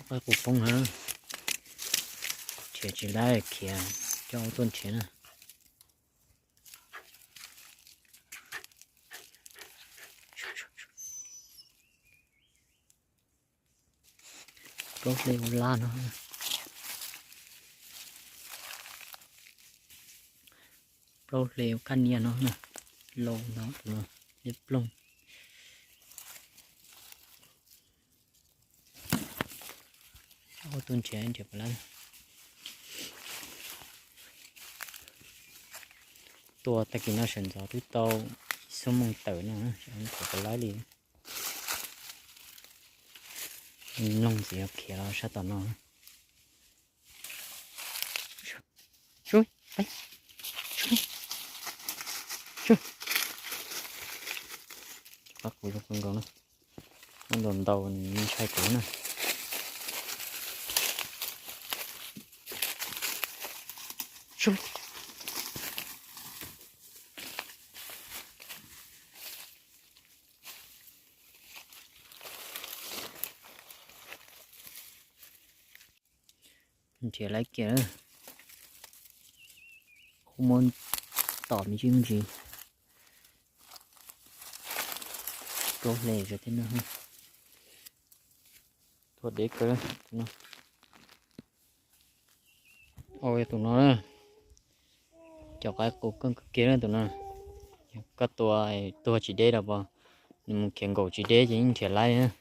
Qaib qus poob na, nrhiav tsis laib khiav coj tuaj nrhiav na. Plaub hle ua laj no, plaub hle ua kaj niam no, laus no, liab ploog. Ua tuaj nrhiav nrhiav puas laib. Tua tag kis no sawv ntxov twb tau ib xuab moos tawm no, nrhiav puas laib li. Mloog txiv yog khiav los sab tom no. Qab qus zoo kawg nkaus na, muab ntaus ntaus ntshai kuv na. Nrhiav laib kiag, hu muab tom me ntsis me ntsis. Plaub hle thiab no, tua deb kawg tus no. Tus no na, cov qaib qus keej kawg kiag na tus no. Koj tua tuag tsis deb los pos, nws mus khiav nkaum tsis deb ces yeej nrhiav laib.